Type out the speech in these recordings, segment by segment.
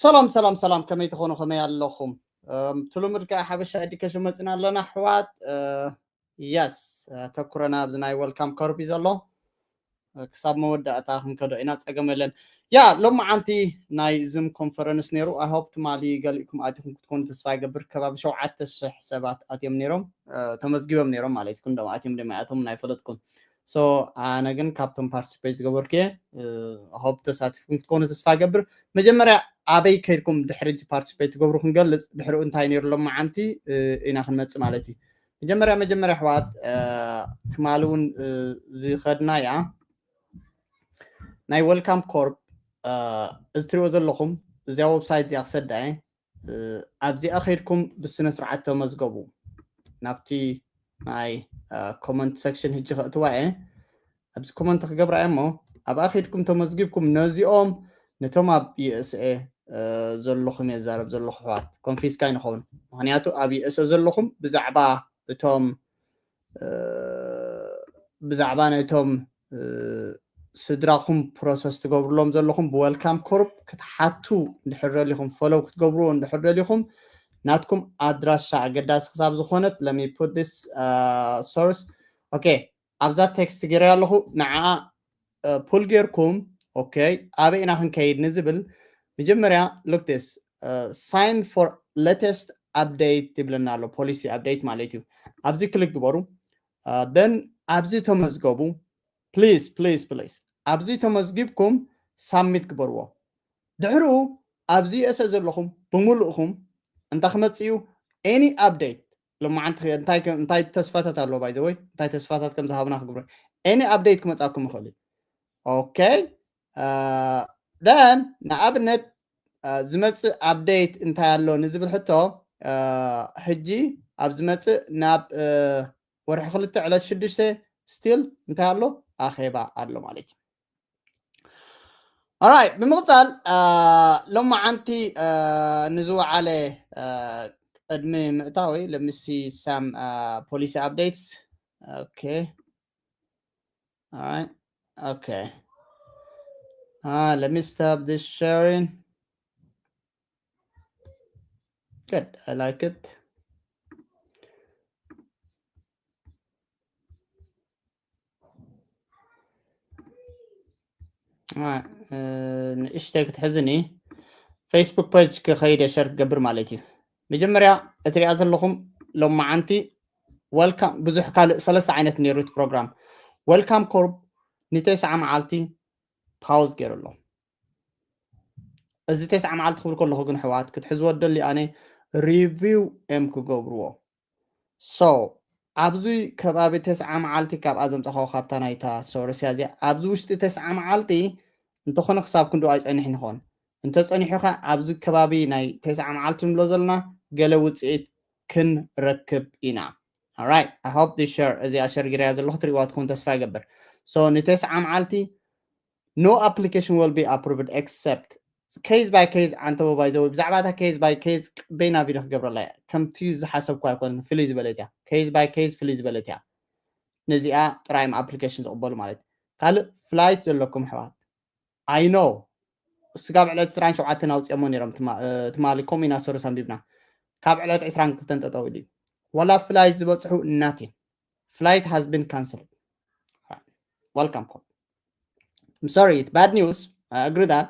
ሰላም ሰላም ሰላም፣ ከመይ ትኾኑ? ከመይ ኣለኹም? እም፣ ትልምድ ከኣ ሓበሻ ኤዱኬሽን መጽና ኣለና ኣሕዋት። የስ፣ ተኩረና ኣብዚ ናይ ወልካም ኮርፕ እዩ ዘሎ። ክሳብ መወዳእታ ክንከዶ ኢና፣ ጸገም የለን። ያ ሎማዓንቲ ናይ ዙም ኮንፈረንስ ነይሩ። ኣይ ሆፕ ትማሊ ገሊእኩም ኣቲኹም ክትኮኑ ተስፋ ይገብር። ከባቢ ሸውዓተ ሽሕ ሰባት ኣትዮም ነይሮም፣ ተመዝጊቦም ነይሮም ማለት እዩ። ክንዶም ኣትዮም ደማ ኣቶም ናይ ፈለጥኩም። ሶ ኣነ ግን ካብቶም ፓርቲስፔት ዝገበርኩ እየ። ሆፕ ተሳቲፍኩም ክትኮኑ ተስፋ ገብር። መጀመርያ ኣበይ ከይድኩም ድሕሪ ፓርቲስፔት ትገብሩ ክንገልጽ፣ ድሕሪኡ እንታይ ነይሩ ሎማዓንቲ ኢና ክንመጽእ ማለት እዩ። መጀመርያ መጀመርያ ኣሕዋት፣ ትማሊ እውን ዝኸድና እያ። ናይ ወልካም ኮርፕ እዚ ትሪኦ ዘለኹም እዚኣ ዌብሳይት እዚኣ ክሰዳ እየ። ኣብዚኣ ከይድኩም ብስነ ስርዓት ተመዝገቡ። ናብቲ ናይ ኮመንት ሰክሽን ህጂ ከእትዋ እየ። ኣብዚ ኮመንት ክገብራ እየ እሞ ኣብኣ ከይድኩም ተመዝጊብኩም ነዚኦም ነቶም ኣብ ዩኤስኤ ዘለኹም እየ ዝዛረብ ዘለኹ ኣሕዋት፣ ኮንፊስካ ኣይንኸውን። ምክንያቱ ኣብ ዩኤስኤ ዘለኹም ብዛዕባ እቶም ብዛዕባ ነቶም ስድራኹም ፕሮሰስ ትገብርሎም ዘለኹም ብወልካም ኮርፕ ክትሓቱ እንድሕር ደሊኹም፣ ፎሎው ክትገብርዎ እንድሕር ደሊኹም ናትኩም ኣድራሻ ኣገዳሲ ክሳብ ዝኾነት፣ let me put this source. ኦኬ፣ ኣብዛ ቴክስት ገይረ ኣለኹ፣ ንዓ ፑል ጌርኩም። ኦኬ፣ ኣበይ ኢና ክንከይድ ንዝብል መጀመርያ look this, sign for latest update ይብለና ኣሎ፣ ፖሊሲ ኣፕዴት ማለት እዩ። ኣብዚ ክሊክ ግበሩ። ደን ኣብዚ ተመዝገቡ። ፕሊዝ ፕሊዝ ፕሊዝ፣ ኣብዚ ተመዝጊብኩም ሳብሚት ግበርዎ። ድሕሪኡ ኣብዚ ዩኤስኤ ዘለኹም ብምሉእኹም እንታይ ክመጽእ እዩ? ኤኒ ኣፕዴት ሎማዓንቲ እንታይ ተስፋታት ኣለዎ? ባይ ዘ ወይ እንታይ ተስፋታት ከም ዝሃብና ክግብረ፣ ኤኒ ኣፕዴት ክመጻኩም ይኽእል እዩ። ኦኬ፣ ደን ንኣብነት ዝመጽእ ኣፕዴት እንታይ ኣሎ ንዝብል ሕቶ፣ ሕጂ ኣብ ዝመጽእ ናብ ወርሒ ክልተ ዕለት ሽዱሽተ ስቲል እንታይ ኣሎ? ኣኼባ ኣሎ ማለት እዩ። ኦራይት፣ ብምቕጻል ሎማዓንቲ ንዝወዓለ ቅድሚ ምእታወይ let me see some policy updates. Okay. All right. Okay. Let me stop this sharing. Good. I like it. ንእሽተይ ክትሕዝኒ፣ ፌስቡክ ፔጅ ክኸይድ ሸር ክገብር ማለት እዩ። መጀመርያ እትሪኣ ዘለኹም ሎማዓንቲ ወልካም፣ ብዙሕ ካልእ ሰለስተ ዓይነት ነይሩ እቲ ፕሮግራም። ወልካም ኮርፕ ንተስዓ መዓልቲ ፓውዝ ገይሩ ኣሎ። እዚ ተስዓ መዓልቲ ክብል ከለኹ ግን ኣሕዋት ክትሕዝዎ ደሊ ኣነ ሪቪው እዮም ክገብርዎ። ሶ ኣብዚ ከባቢ ተስዓ መዓልቲ ካብኣ ዘምፀኻዎ ካብታ ናይታ ሶርስ እያ እዚኣ። ኣብዚ ውሽጢ ተስዓ መዓልቲ እንተኾነ ክሳብ ክንዱ ኣይፀንሕን ይኾን። እንተፀኒሑ ኸ ኣብዚ ከባቢ ናይ ተስዓ መዓልቲ ንብሎ ዘለና ገለ ውፅኢት ክንረክብ ኢና። Alright, I hope this share እዚኣ ሸር ጊረያ ዘለኹ ትሪእዋ ትኸውን ተስፋ ይገብር። ሶ ንተስዓ መዓልቲ no application will be approved except case by case። ዓንተቦ ባይ ዘወይ ብዛዕባ እታ case by case በይና ቪድዮ ክገብረላ እያ። ከምቲ ዝሓሰብኩ ኣይኮነን፣ ፍልይ ዝበለት እያ። Case by case ፍልይ ዝበለት እያ። ነዚኣ ጥራይ እዮም ኣፕሊኬሽን ዝቕበሉ ማለት። ካልእ ፍላይት ዘለኩም ኣሕዋት፣ I know ስጋብ ዕለት ዕስራን ሸውዓተን ኣውፂኦሞ ነይሮም። ትማሊ ከምኡ ኢና ሰርስ ኣንቢብና። ካብ ዕለት ዕስራን ክልተን ጠጠው ኢሉ እዩ። ዋላ ፍላይት ዝበፅሑ እናቴ flight has been cancelled። Welcome call. I'm sorry, it's bad news. I agree that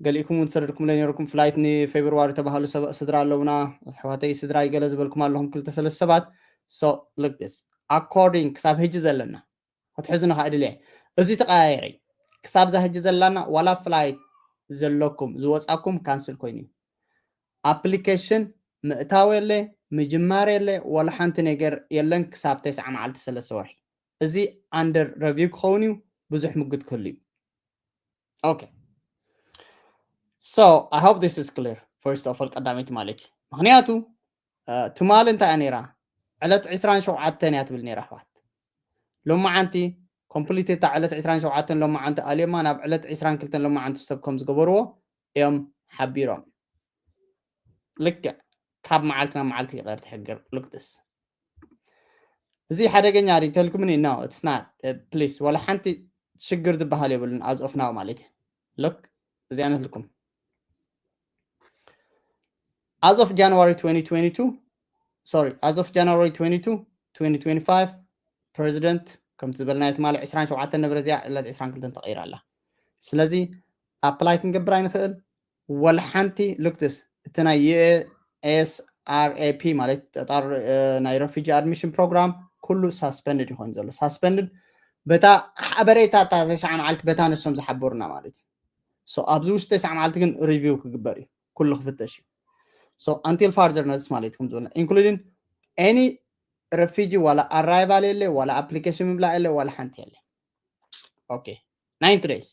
ገሊእኩም እውን ዝሰደድኩም ለነይርኩም ፍላይት ንፌብርዋሪ ተባሃሉ ሰብ ስድራ ኣለውና፣ ኣሕዋተይ ስድራ ይገለ ዝበልኩም ኣለኹም ክልተ ሰለስተ ሰባት። So look this, according ክሳብ ሕጂ ዘለና ክትሕዝኑ ከዓ ድልየ እዚ ተቀያየረ። ክሳብ ዛ ሕጂ ዘላና ዋላ ፍላይት ዘለኩም ዝወፃኩም ካንስል ኮይኑ እዩ። ኣፕሊኬሽን ምእታው የለ፣ ምጅማር የለ፣ ዋላ ሓንቲ ነገር የለን ክሳብ ተስዓ መዓልቲ ሰለስተ ወርሒ። እዚ ኣንደር ረቪው ክኸውን እዩ፣ ብዙሕ ምጉት ክህሉ እዩ። Okay, so I hope this is clear. First of all ቀዳመይቲ ማለት እዩ። ምክንያቱ ትማሊ እንታይ እያ ነይራ? ዕለት ዕስራን ሸውዓተን እያ ትብል ነይራ ኣሕዋት። ሎማዓንቲ ኮምፕሊት እታ ዕለት ዕስራን ሸውዓተን ሎማዓንቲ ኣልዮማ ናብ ዕለት ዕስራን ክልተን ሎማዓንቲ ሰብ ከም ዝገበርዎ እዮም ሓቢሮም። ልክዕ ካብ መዓልቲ ናብ መዓልቲ ይቐር ትሕግር። Look this, እዚ ሓደገኛ ድዩ ተልኩምኒ? No, it's not. Please ዋላ ሓንቲ ሽግር ዝበሃል የብሉን as of now ማለት እዩ። Look እዚኣ ነትልኩም as of January twenty twenty-two, sorry, as of January twenty-two, twenty twenty-five, president ከምቲ ዝበልናዮ ትማሊ ዕስራን ሸውዓተን ነበረ፣ እዚኣ ዕለት ዕስራን ክልተን ተቐይራ ኣላ። ስለዚ apply ክንገብር ኣይንኽእል። ወላ ሓንቲ look this፣ እቲ ናይ U S R A P ማለት ጠጣር ናይ refugee admission program ኩሉ suspended ይኾን ዘሎ። Suspended በታ ሓበሬታ እታ ተስዓ መዓልቲ በታ ነሶም ዝሓበሩና ማለት እዩ። So ኣብዚ ውሽጢ ተስዓ መዓልቲ ግን review ክግበር እዩ፣ ኩሉ ክፍተሽ እዩ። So until further notice ማለት እዩ፣ ከም ዝበልና including any refugee ዋላ arrival የለ፣ ዋላ application ምምላእ የለ፣ ዋላ ሓንቲ የለ። Okay, ninety days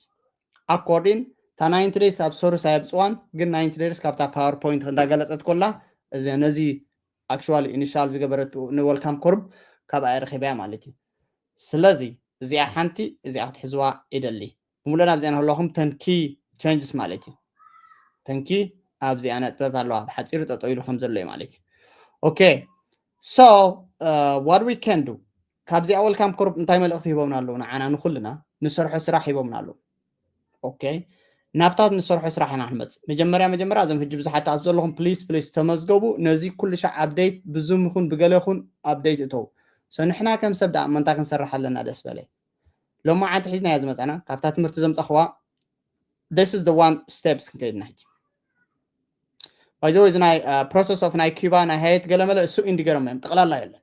according፣ እታ ninety days ኣብ ሶርስ ኣየብፅዋን፣ ግን ninety days ካብታ PowerPoint እንዳገለፀት ኮላ እዚ ነዚ actually initial ዝገበረት ን welcome curve ካብኣ ረኺበያ ማለት እዩ። ስለዚ እዚኣ ሓንቲ እዚኣ ክትሕዝዋ ይደሊ። ብምሉእ ኣብዚኣ ንህለኹም ten key changes ማለት እዩ። Ten key ኣብዚኣ ነጥብታት ኣለዋ፣ ብሓፂሩ ጠጠው ኢሉ ከም ዘሎ እዩ ማለት እዩ። Okay, so what we can do፣ ካብዚኣ welcome curve እንታይ መልእኽቲ ሂቦምና ኣለዉ? ንዓና ንኩልና ንሰርሖ ስራሕ ሂቦምና ኣለዉ። Okay፣ ናብታት ንሰርሖ ስራሕ ኢና ክንመፅእ። መጀመርያ መጀመርያ እዞም ሕጂ ብዙሓት ትኣትዉ ዘለኹም please please ተመዝገቡ። ነዚ ኩሉ ሻዕ update ብዙም ይኹን ብገለ ይኹን update እተው። So ንሕና ከም ሰብ ደኣ ምንታይ ክንሰርሕ ኣለና ደስ በለ? ሎማዓንቲ ሒዝናዮ ዝመፃና ካብታ ትምህርቲ ዘምፃኽዋ this is the one steps ክንከይድና ሕጂ። By the way፣ እዚ ናይ process of ናይ ኪባ ናይ ሃየት ገለመለ እሱ ኢንዲ ገረም እዮም፣ ጠቕላላ የለን።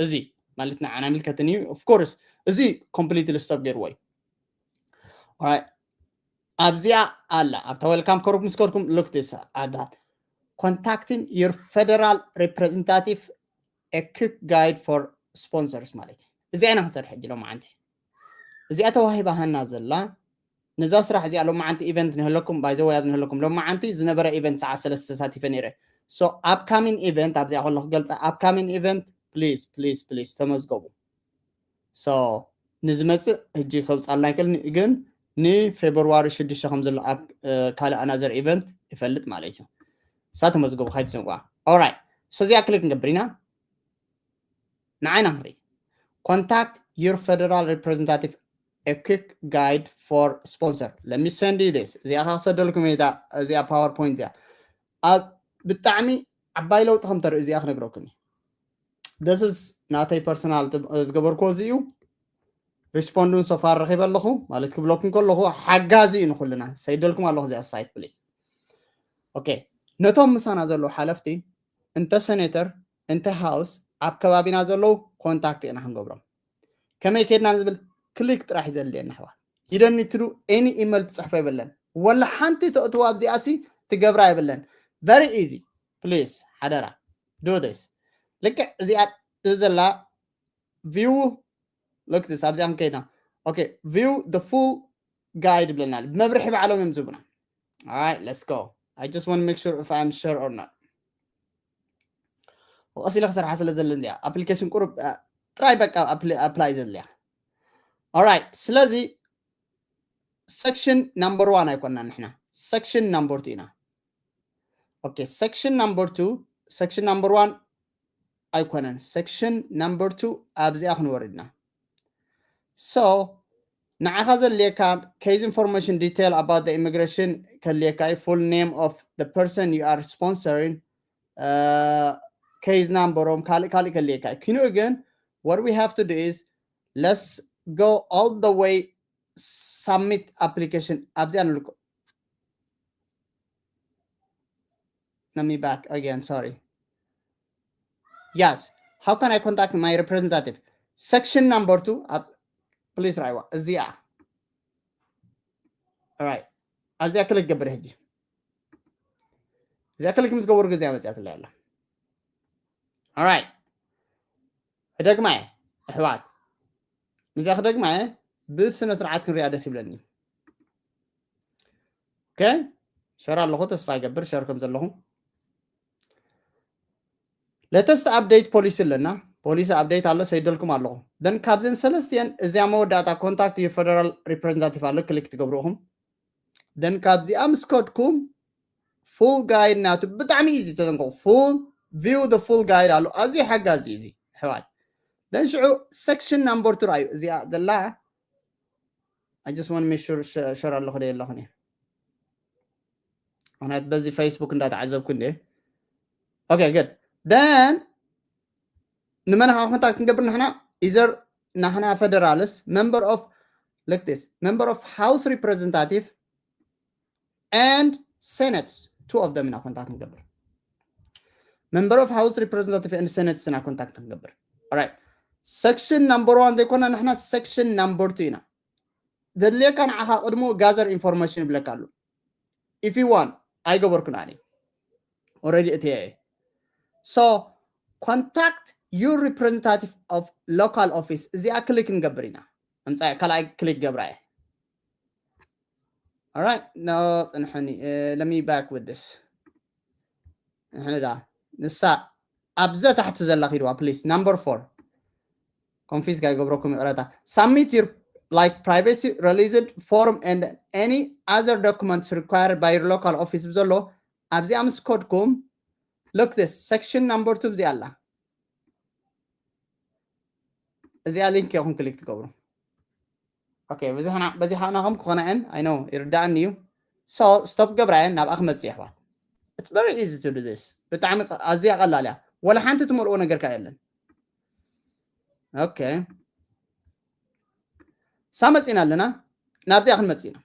እዚ ማለት ንዓና ሚልከትን እዩ። Of course እዚ completely stop ገይርዎ እዩ። ኣብዚኣ ኣላ ኣብታ welcome curve ምስ ከድኩም look this at that contacting your federal representative, a quick guide for sponsors ማለት እዩ። እዚኣ ኢና ክንሰርሕ ሕጂ ሎማዓንቲ። እዚኣ ተዋሂባሃና ዘላ ነዛ ስራሕ እዚኣ ሎማዓንቲ event ንህለኩም፣ by the way ኣብ ንህለኩም ሎማዓንቲ ዝነበረ event ሰዓት ሰለስተ ተሳቲፈ ነይረ። So upcoming event ኣብዚኣ ከሎ ክገልፃ፣ upcoming event please please please ተመዝገቡ። So ንዝመፅእ ሕጂ ከውፃልና ይክእል፣ ግን ንፌብርዋሪ ሽዱሽተ ከም ዘሎ ኣብ ካልእ another event ይፈልጥ ማለት እዩ። እሳ ተመዝገቡ ካይትዘንጓ። Alright፣ so እዚኣ ክሊክ ንገብር ኢና። ንዓይና ክንርኢ። Contact your federal representative, a quick guide for sponsor. Let me send you this. እዚኣ ክሰደልኩም እየ፣ እዚኣ PowerPoint እያ። ኣብ ብጣዕሚ ዓባይ ለውጢ ከም ተርኢ እዚኣ ክነግረኩም እዩ። This is ናተይ personal ዝገበርኩዎ እዚ እዩ። Respond ን so far ረኺበ ኣለኹ ማለት ክብለኩም ከለኹ ሓጋዚ እዩ ንኩልና። ሰይደልኩም ኣለኹ እዚኣ site please። Okay፣ ነቶም ምሳና ዘለዉ ሓለፍቲ እንተ senator እንተ house ኣብ ከባቢና ዘለዉ contact ኢና ክንገብሮም። ከመይ ከድና ንዝብል ክሊክ ጥራሕ እዩ ዘድልየና ኣሕዋት። You don't need to do any email ትፅሕፎ የብለን። ወላ ሓንቲ ተእትዋ ኣብዚኣ ሲ ትገብራ የብለን። Very easy። Please ሓደራ do this። ልክዕ እዚኣ ዘላ view፣ look this ኣብዚኣ ክንከይድና። Okay, view the full guide ይብለና ኣሎ። መብርሒ ባዕሎም እዮም ዝህቡና። Alright, let's go. I just want to make sure if I'm sure or not. ቀስ ኢለ ክሰርሓ ስለ ዘለ እንዲያ application ቁሩብ ጥራይ በቃ apply ዘድልያ። Alright፣ ስለዚ section number one ኣይኮንና ንሕና፣ section number two ኢና። Okay፣ section number two፣ section number one ኣይኮነን፣ section number two ኣብዚኣ ክንወርድና። So ንዓኻ ዘድልየካ case information detail about the immigration ከድልየካ እዩ፣ full name of the person you are sponsoring፣ case number ኦም ካልእ ካልእ ከድልየካ እዩ። ክንኡ ግን what we have to do is let's go all the way submit application ኣብዚኣ ንልኮ። Let me back again, sorry. Yes, how can I contact my representative? Section number two ኣብ please ራይዋ እዚኣ። Alright፣ ኣብዚኣ ክሊክ ገብር ሕጂ። እዚኣ ክሊክ ምስ ገበርኩ እዚኣ መፅያትለይ ኣላ። Alright፣ ክደግማ እየ ኣሕዋት፣ እዚኣ ክደግማ እየ። ብስነ ስርዓት ክንሪኣ ደስ ይብለኒ። Okay፣ ሸር ኣለኹ፣ ተስፋ ይገብር ሸር ከም ዘለኹም። Latest update policy ኣለና፣ policy update ኣሎ፣ ሰይደልኩም ኣለኹ። Then ካብዘን ሰለስቲአን እዚኣ መወዳእታ contact your federal representative ኣሎ፣ ክሊክ ትገብርኹም። Then ካብዚኣ ምስ ከድኩም full guide ናቱ ብጣዕሚ easy፣ ተጠንቀቑ። Full view the full guide ኣሎ፣ ኣዝዩ ሓጋዚ እዩ እዚ ኣሕዋት። Then ሽዑ section number two ራእዩ፣ እዚኣ ዘላ I just want to make sure ሸር ኣለኹ ዶ የለኹን እየ። ምክንያቱ በዚ ፌስቡክ እንዳተዓዘብኩ እንደ Okay, good. Then ንመን ካ ኮንታክት ክንገብር ንሕና? Either ንሕና federals, member of, look this, member of House Representative and Senate, two of them ኢና ኮንታክት ክንገብር። Member of House Representative and Senate ኢና ኮንታክት ክንገብር። Alright, section number one ዘይኮና ንሕና section number two ኢና። ዘድልየካ ንዓኻ ቅድሙ gather information ይብለካ ኣሎ። If you want, ኣይገበርኩን ኣነ። Already እትየ እየ። So contact your representative of local office። እዚኣ ክሊክ ንገብር ኢና። ኣምጻ ካልኣይ ክሊክ ገብራ እየ። Alright, no, ጽንሐኒ። Uh, let me back with this. ንሕንዳ ንሳ ኣብዘ ታሕቲ ዘላ ኪድዋ please, number four። ኮንፊዝ ካይገብረኩም ይቕረታ። Submit your, like, privacy released form and any other documents required by your local office ብዘሎ ኣብዚኣ ምስ ኮድኩም look this section number two እዚኣ ኣላ። እዚኣ ሊንክ ኢኹም ክሊክ ትገብሩ። Okay, በዚሕና በዚሓና ከም ክኾነ እን I know ይርዳእኒ እዩ። So stop ገብራየን ናብኣ ክመጽእ የሕዋት። It's very easy to do this። ብጣዕሚ ኣዝያ ቀላል እያ። ወላ ሓንቲ ትመልኦ ነገር ከ የለን። Okay, ሳ መጺና ኣለና። ናብዚኣ ክንመጽእ ኢና።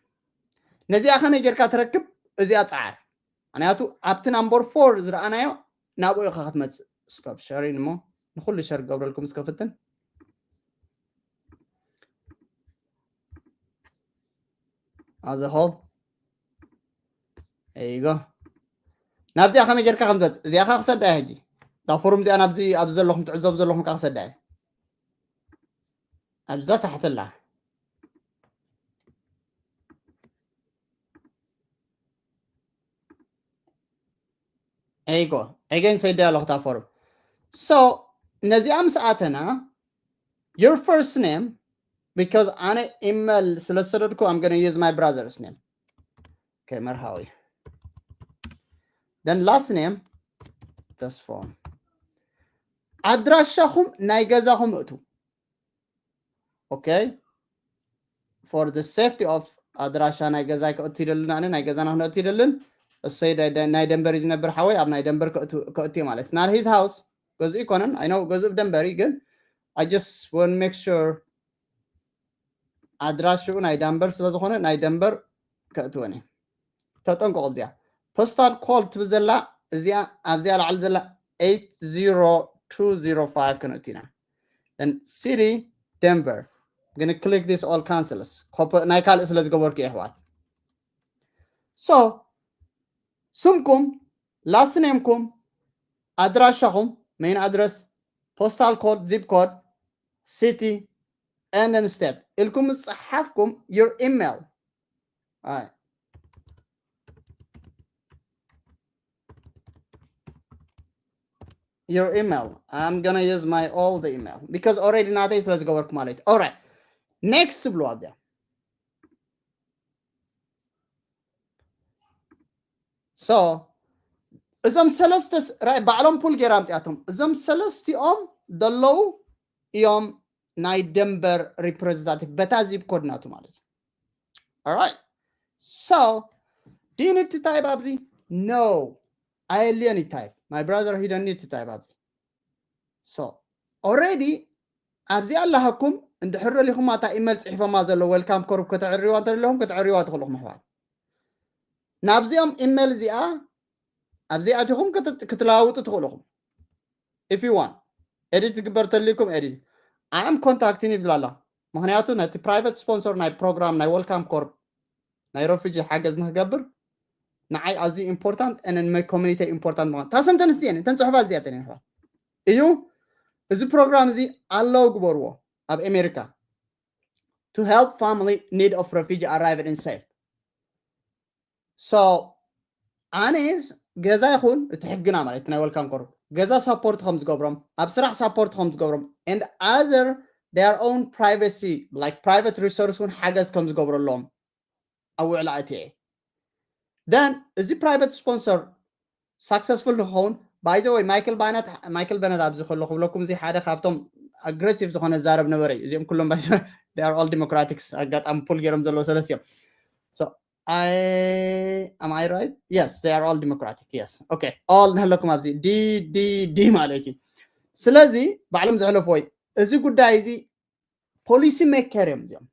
ነዚኣ ከመይ ጌርካ ትረክብ? እዚኣ ጸዓር። ምክንያቱ ኣብቲ number four ዝረኣናዮ ናብኡ ኢኻ ክትመጽእ። Stop sharing እሞ ንኹሉ ሸር ክገብረልኩም እስከ ፍትን። As a whole, there you go። ናብዚኣ ከመይ ጌርካ ከም ትመጽእ እዚኣ ካ ክሰዳ እያ። ሕጂ እዛ ፎርም እዚኣ ናብዚ ኣብዚ ዘለኹም ትዕዘቡ ዘለኹም ካ ክሰዳ እያ። ኣብዛ ታሕቲ ኣላ። There you go. Again ሰይደ ኣለኹ እታ ፎርም። So ነዚኣ ምስ ኣተና your first name, because ኣነ ኢሜል ስለ ዝሰደድኩ I'm gonna use my brother's name. Okay, መርሃዊ። Then last name ተስፎም። ኣድራሻኹም ናይ ገዛኹም እቱ። Okay, for the safety of ኣድራሻ ናይ ገዛይ ከእቱ ይደልን ኣነ ናይ ገዛና ክነእቱ ይደልን። እሰይ ናይ ደንበር እዩ ዝነብር ሓወይ ኣብ ናይ ደንበር ከእቱ ማለት not his house ገዝኡ ይኮነን። I know ገዝኡ ደንበር እዩ ግን I just want make sure ኣድራሽኡ ናይ ደንበር ስለዝኾነ ናይ ደንበር ከእትወን እየ። ተጠንቀቑ። እዚኣ postal code ትብል ዘላ እዚኣ ኣብዚኣ ላዕሊ ዘላ eight zero two zero five ከነእቱ ኢና። City Denver ግን click this all cancels ናይ ካልእ ስለ ዝገበርኩ የሕዋት። So ስምኩም፣ last name ኩም፣ ኣድራሻኹም፣ main address፣ postal code፣ zip code፣ city and then state ኢልኩም ዝጸሓፍኩም your email your email. I'm gonna use my old email because already ናተይ ስለ ዝገበርኩ ማለት እዩ። Alright, next ብሉ ኣብዚኣ። So እዞም ሰለስተ ራይ ባዕሎም ፑል ገይራ ኣምፅኣቶም። እዞም ሰለስቲኦም ዘለዉ እዮም ናይ ደንበር representative በታ zip code ናቱ ማለት እዩ። Alright, so do you need to type ኣብዚ? No, ኣየድልዮን እዩ type. My brother, he don't need to type ኣብዚ። So already ኣብዚ ኣለሃኩም። እንድሕር ደሊኹም ኣታ ኢሜል ፅሒፎማ ዘሎ welcome code ከተዕርይዋ እንተደለኹም ከተዕርይዋ ትኽእሉ ኢኹም ኣሕዋት። ናብዚኦም ኢሜል እዚኣ ኣብዚ ኣቲኹም ክትለዋውጡ ትኽእሉ ኢኹም። If you want edit ዝግበር ተልይኩም edit። I am contacting ይብላ ኣላ። ምክንያቱ ነቲ private sponsor ናይ ፕሮግራም ናይ welcome code ናይ refugee ሓገዝ ንክገብር ንዓይ ኣዝዩ important and my community important ምኳን እታ sentence እዚኣ እተን ፅሑፋት እዚኣተን ኣሕዋት እዩ። እዚ ፕሮግራም እዚ ኣለው ግበርዎ ኣብ ኣሜሪካ to help family need of refugee arrived in safe. So ኣነ ገዛ ይኹን እቲ ሕግና ማለት ናይ welcome code ገዛ support ከም ዝገብሮም ኣብ ስራሕ support ከም ዝገብሮም and other their own privacy like private resource እውን ሓገዝ ከም ዝገብረሎም ኣብ ውዕላ ኣትየ። Then እዚ private sponsor successful ንክኸውን by the way ማይክል ባነት ማይክል በነት ኣብዚ ከሎ ክብለኩም እዚ ሓደ ካብቶም aggressive ዝኾነ ዛረብ ነበረ እዩ። እዚኦም ኩሎም by the way they are all democratics ኣጋጣሚ ፑል ገይሮም ዘለዎ ሰለስቲኦም። So I am I right? Yes, they are all democratic. Yes. Okay. All ንህለኩም ኣብዚ D D D ማለት እዩ። ስለዚ ባዕሎም ዘሕለፍዎ እዩ። እዚ ጉዳይ እዚ ፖሊሲ ሜከር እዮም እዚኦም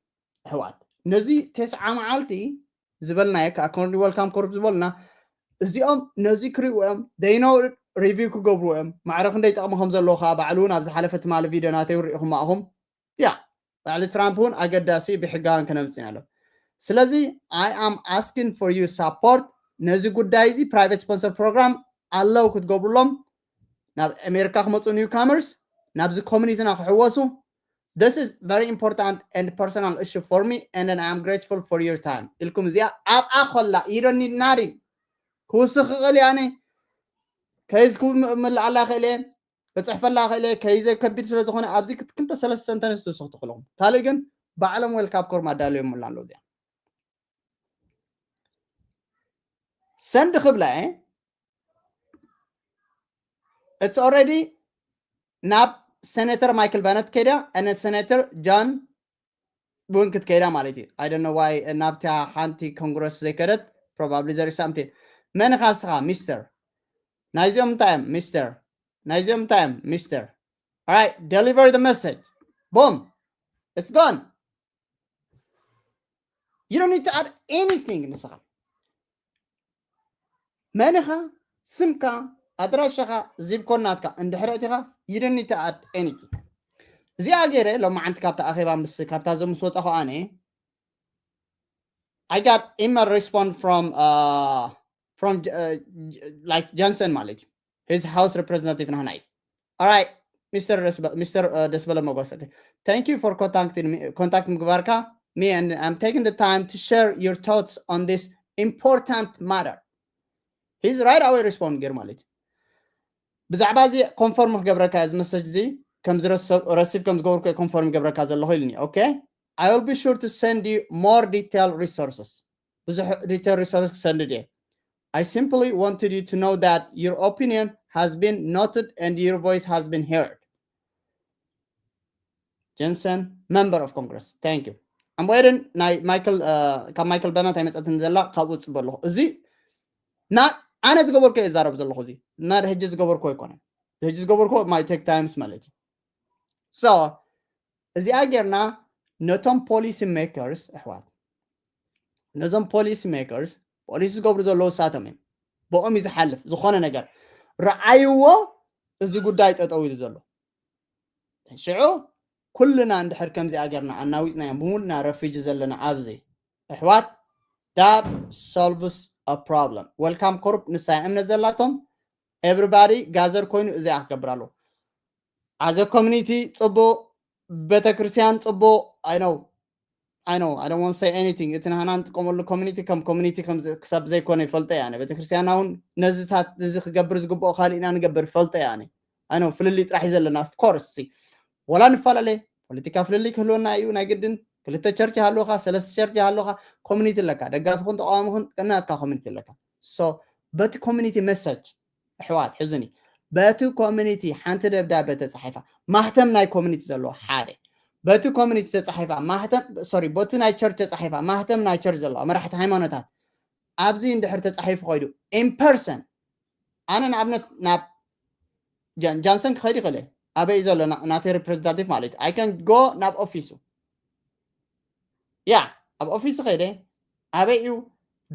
ኣሕዋት። ነዚ ተስዓ መዓልቲ ዝበልናዮ ከዓ ኮርኒ ወልካም ኮርፕ ዝበልና እዚኦም ነዚ ክሪኡ እዮም። ደይኖ ሪቪው ክገብሩ እዮም። ማዕረ ክንደይ ጠቕሚ ከም ዘለዎ ከዓ ባዕሉ እውን ኣብ ዝሓለፈ ትማሊ ቪድዮ ናተይ እውን ርኢኹም ኣኹም። ያ ባዕሊ ትራምፕ እውን ኣገዳሲ ብሕጋውያን ከነምፅእ ኣሎ። ስለዚ I am asking for you support። ነዚ ጉዳይ እዚ ፕራይቬት ስፖንሰር ፕሮግራም ኣለው ክትገብሩሎም፣ ናብ ኣሜሪካ ክመፁ ኒው ካመርስ ናብዚ ኮሚኒቲና ክሕወሱ። This is very important and personal issue for me, and then I am grateful for your time ኢልኩም እዚኣ ኣብኣ ኮላ you don't need nothing። ክውስኽ ክኽእል እየ ኣነ፣ ከይዝ ክምልኣላ ክእል እየ፣ ክፅሕፈላ ክእል እየ። ከይዘ ከቢድ ስለ ዝኾነ ኣብዚ ክልተ ሰለስተ ሰንተንስ ትውስኽ ትኽእልኹም። ካልእ ግን ባዕሎም ዌልካም ኮርፕ ኣዳልዮምላ ኣለዉ። እዚኣ ሰንድ ክብላ እየ። It's already ናብ ሴኔተር ማይክል በነት ከይዳ and ሴኔተር ጆን እውን ክትከይዳ ማለት እዩ። I don't know why ናብታ ሓንቲ ኮንግረስ ዘይከደት። Probably there is something። መን ኢኻ ንስኻ? ሚስተር ናይዚኦም እንታይ እዮም? ሚስተር ናይዚኦም እንታይ እዮም? ሚስተር All right, deliver the message. Boom. It's gone. You don't need to add anything ንስኻ መን ኢኻ? ስምካ፣ ኣድራሻኻ፣ ዚፕ ኮድ ናትካ እንድሕር ኣእቲኻ you don't need to add anything። እዚኣ ገይረ ሎማዓንቲ ካብታ ኣኼባ ምስ ካብታ ዞም ምስ ወፃኹ ኣነ I got email response from uh, from uh, like Johnson ማለት እዩ። His house representative ናህና እዩ። All right, Mister Resbe- Mister uh, ደስበለ መጎስ, okay. Thank you for contacting me, contact ምግባርካ me, and I'm taking the time to share your thoughts on this important matter. He's right away respond ገይሩ ማለት እዩ። ብዛዕባ እዚ ኮንፈርም ክገብረካ እዚ መሰጅ እዚ ከም ዝረሰብ ረሲቭ ከም ዝገበርኩ ኮንፈርም ገብረካ ዘለኹ ኢልኒ። Okay, I will be sure to send you more detailed resources. ብዙሕ detail resources ክሰንድ እየ። I simply wanted you to know that your opinion has been noted and your voice has been heard. Johnson, member of Congress. Thank you. I'm waiting ናይ ማይክል ካብ ማይክል በነት ኣይመፀትን ዘላ ካብኡ ፅበ ኣለኹ። እዚ ና ኣነ ዝገበርኩ እየ ዝዛረብ ዘለኹ። እዚ እና ሕጂ ዝገበርኩ ኣይኮነ። ሕጂ ዝገበርኩ my take times ማለት እዩ። So እዚኣ ጌርና ነቶም ፖሊሲ ሜከርስ ኣሕዋት፣ ነዞም ፖሊሲ ሜከርስ ፖሊሲ ዝገብሩ ዘለዉ እሳቶም እዮም። ብኦም እዩ ዝሓልፍ ዝኾነ ነገር። ረኣይዎ እዚ ጉዳይ ጠጠው ኢሉ ዘሎ። ሽዑ ኩልና እንድሕር ከምዚኣ ጌርና ኣናዊፅናዮም ብሙሉና ረፊጂ ዘለና ኣብዚ ኣሕዋት that solves a problem። Welcome ኮርፕ ንሳ እምነት ዘላቶም everybody ጋዘር ኮይኑ እዚኣ ክገብር ኣለዎ። As a community ፅቡቅ፣ ቤተክርስትያን ፅቡቅ። I know I know I don't want to say anything። እቲ ናህና ንጥቀመሉ ኮሚኒቲ ከም ኮሚኒቲ ክሳብ ዘይኮነ ይፈልጠ እያ። ቤተክርስትያና እውን ነዚታት እዚ ክገብር ዝግብኦ ካልእ ኢና ንገብር ይፈልጠ እያ። I know ፍልልይ ጥራሕ እዩ ዘለና። Of course ወላ ንፈላለየ ፖለቲካ ፍልልይ ክህልወና እዩ ናይ ግድን። ክልተ ቸርች ሃለውካ፣ ሰለስተ ቸርች ሃለውካ፣ ኮሚኒቲ ኣለካ። ደጋፊኹን ተቃዋሚኹን ናትካ ኮሚኒቲ ኣለካ። So በቲ ኮሚኒቲ መሰጅ ኣሕዋት ሕዝኒ በቲ ኮሚኒቲ ሓንቲ ደብዳቤ ተፃሒፋ ማህተም ናይ ኮሚኒቲ ዘለዎ ሓደ በቲ ኮሚኒቲ ተፃሒፋ ማህተም sorry በቲ ናይ ቸርች ተፃሒፋ ማህተም ናይ ቸርች ዘለዋ መራሕቲ ሃይማኖታት ኣብዚ እንድሕር ተፃሒፉ ኮይዱ in person ኣነ ንኣብነት ናብ ጃንሰን ክኸይድ ይኽእል ኣበይ ዘሎ ናተይ ሪፕሬዘንታቲቭ ማለት እዩ። I can go ናብ ኦፊሱ ያ ኣብ ኦፊሱ ከይደ ኣበይ እዩ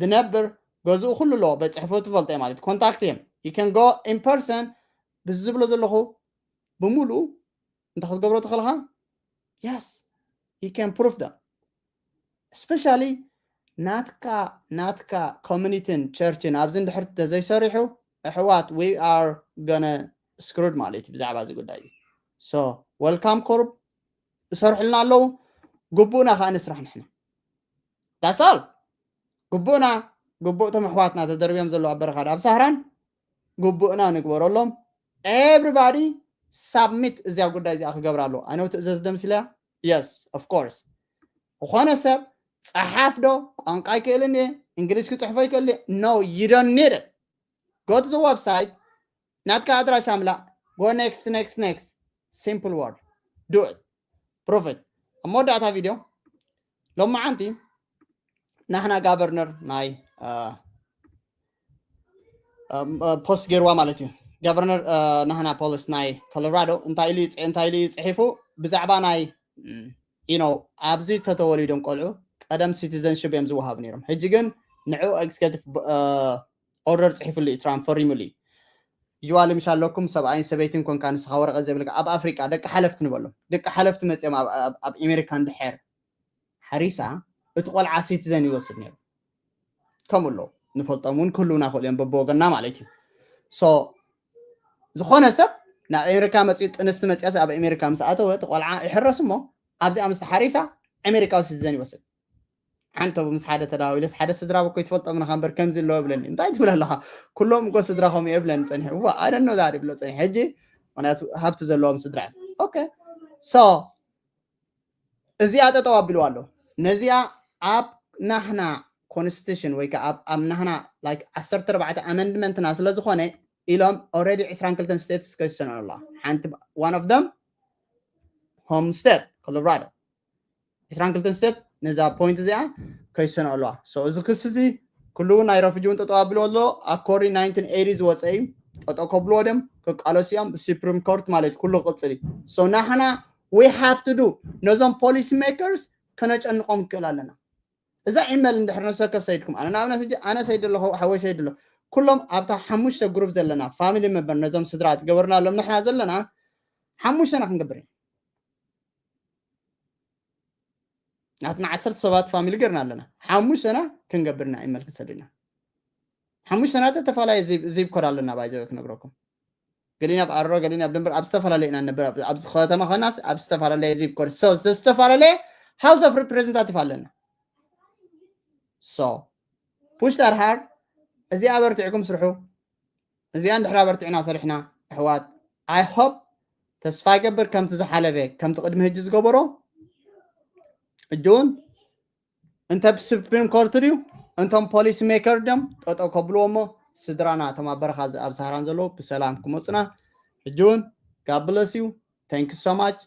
ዝነብር ገዝኡ ኩሉ ኣለዎ በፅሕፎ ትፈልጠ ማለት ኮንታክት እዮም you can go in person ብዚ ዝብሎ ዘለኹ ብምሉኡ እንተ ክትገብሮ ተኽእልኻ yes you can prove them especially ናትካ ናትካ ኮሚኒቲን ቸርችን ኣብዚ እንድሕር ተዘይሰሪሑ ኣሕዋት we are gonna screwed ማለት እዩ ብዛዕባ እዚ ጉዳይ እዩ። So welcome ኮርፕ ይሰርሑልና ኣለዉ። ግቡእና ከዓ ንስራሕ ንሕና that's all። ግቡእና ግቡእ እቶም ኣሕዋትና ተደርብዮም ዘለዉ ኣብ በረኻ ኣብ ሳህራን ግቡእና ንግበረሎም። Everybody submit እዚኣ ጉዳይ እዚኣ ክገብራ ኣለዎ። ኣነ ትእዘዝ ደምስልያ yes of course ዝኾነ ሰብ ፀሓፍ ዶ ቋንቋ ይክእልን እየ እንግሊዝ ክፅሕፎ ይክእል no you don't need it go to the website ናትካ ኣድራሻ ምላእ go next next next simple word do it prove it ኣብ መወዳእታ ቪድዮ ሎማዓንቲ ናህና ጋቨርነር ናይ ፖስት ገይርዋ ማለት እዩ። ጋቨርነር ናህና ፖሊስ ናይ ኮሎራዶ እንታይ ኢሉ እንታይ ኢሉ እዩ ጽሒፉ? ብዛዕባ ናይ you know ኣብዚ ተተወሊዶም ቆልዑ ቀደም ሲቲዘንሽፕ እዮም ዝወሃቡ ነይሮም። ሕጂ ግን ንዕኡ ኤግዜኪቲቭ ኦርደር ጽሒፉሉ እዩ፣ ትራምፕ ፈሪሙሉ እዩ። ጅዋ ልምሻ ኣለኩም፣ ሰብኣይን ሰበይትን ኮንካ ንስኻ ወረቐት ዘይብልካ ኣብ ኣፍሪቃ ደቂ ሓለፍቲ ንበሎም። ደቂ ሓለፍቲ መጽኦም ኣብ ኣሜሪካ እንድሕር ሓሪሳ እቲ ቆልዓ ሲቲዘን ይወስድ ነይሩ። ከምኡ ኣሎ ንፈልጦም እውን ክህልውና ክእሉ እዮም በብወገንና ማለት እዩ። ሶ ዝኾነ ሰብ ናብ ኣሜሪካ መፅኡ ጥንስቲ መፅያስ ኣብ ኣሜሪካ ምስ ኣተወ እቲ ቆልዓ ይሕረስ እሞ ኣብዚኣ ምስ ተሓሪሳ ኣሜሪካዊ ሲቲዘን ይወስድ። ሓንተ ምስ ሓደ ተዳዊለስ ሓደ ስድራ በኮ ይትፈልጦም ናኻ እምበር ከምዚ ኣለዎ ይብለኒ። እንታይ ትብል ኣለኻ? ኩሎም እኮ ስድራ ከምኡ እየ ብለኒ ፀኒሐ። እዋ ኣደኖ ዛሪ ብሎ ፀኒሐ። ሕጂ ምክንያቱ ሃብቲ ዘለዎም ስድራ እዮም። ኦኬ ሶ እዚኣ ጠጠው ኣቢልዋ ኣሎ። ነዚኣ ኣብ ናህና ኮንስቲቱሽን ወይ ከዓ ኣብ ናህና like ዓሰርተ ኣርባዕተ ኣመንድመንትና ስለ ዝኾነ ኢሎም ኦረዲ ዕስራን ክልተን ስቴትስ ከይሰንዑ ኣለዋ። ሓንቲ one of them ሆም ስቴት ኮሎራዶ ዕስራን ክልተን ስቴት ነዛ ፖይንት እዚኣ ከይሰንዑ ኣለዋ። So እዚ ክሲ እዚ ኩሉ እውን ናይ ረፊጂ እውን ጠጠው ኣቢልዎ ኣሎ። ኣብ ኮሪ ናይንቲን ኤይቲ ዝወፀ እዩ። ጠጠው ከብልዎ ድም ክቃለሱ እዮም ብሱፕሪም ኮርት ማለት ኩሉ ክቅፅል እዩ። So ናህና we have to do ነዞም ፖሊሲ ሜከርስ ከነጨንቆም ክክእል ኣለና። እዛ ኢመል እንድሕር ነብሰ ከፍ ሰይድኩም ኣነ ንኣብነት ሕጂ ኣነ ሰይድ ኣለኹ ሓወይ ሰይድ ኣሎ ኩሎም ኣብታ ሓሙሽተ ግሩፕ ዘለና ፋሚሊ መበር ነዞም ስድራ ዝገበርና ኣሎም ንሕና ዘለና ሓሙሽተና ክንገብር ኢና። ናትና ዓሰርተ ሰባት ፋሚሊ ገርና ኣለና ሓሙሽተና ክንገብርና ኢመል ክሰድና ሓሙሽተና ተፈላለየ ዚብ ኮድ ኣለና ባይዘ ክነግረኩም ገሊና ኣብ ኣሮ ገሊና ኣብ ድንበር ኣብ ዝተፈላለየ ኢና ነበር ኣብዚ ከተማ ኮይናስ ኣብ ዝተፈላለየ ዚብ ኮድ ዝተፈላለየ ሃውስ ኦፍ ሪፕሬዘንታቲቭ ኣለና። So push that hard። እዚኣ በርቲዕኩም ስርሑ። እዚኣ እንድሕር ኣበርቲዕና ሰሪሕና ኣሕዋት I hope ተስፋ ይገብር ከምቲ ዝሓለፈ ከምቲ ቅድሚ ሕጂ ዝገበሮ ሕጂ እውን እንተ ብሱፕሪም ኮርት ድዩ እንቶም ፖሊሲ ሜከር ድዮም ጠጠው ከብልዎ እሞ ስድራና እቶም ኣብ በረኻ ኣብ ሳህራን ዘለዉ ብሰላም ክመፁና ሕጂ እውን God bless you. Thank you so much.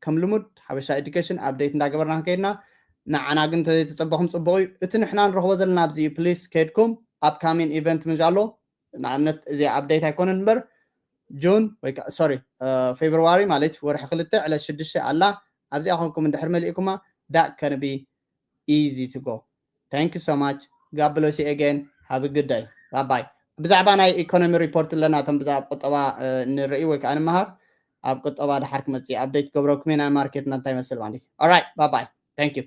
ከም ልሙድ ሓበሻ ኤዱኬሽን ኣፕዴት እንዳገበርና ከይድና ንዓና ግን ተዘይተፀበኹም ፅቡቅ እዩ። እቲ ንሕና ንረኽቦ ዘለና ኣብዚ እዩ። ፕሊስ ከይድኩም ኣፕካሚን ኢቨንት ምንጃ ኣሎ ንኣብነት እዚ ኣፕዴት ኣይኮነን እምበር ጁን ወይ ሶሪ ፌብርዋሪ ማለት ወርሒ ክልተ ዕለት ሽዱሽተ ኣላ ኣብዚኣ ኮንኩም እንድሕር መሊእኩማ that can be easy to go. Thank you so much. God bless you again. Have a good day. Bye bye. ብዛዕባ ናይ ኢኮኖሚ ሪፖርት ኣለና እቶም ብዛዕባ ቁጠባ ንርኢ ወይ ከዓ ንምሃር ኣብ ቁጠባ ድሓር ክመፅእ ኣፕዴት ገብረኩም ናይ ማርኬትና እንታይ መስል ማለት እዩ። Alright, bye bye. Thank you.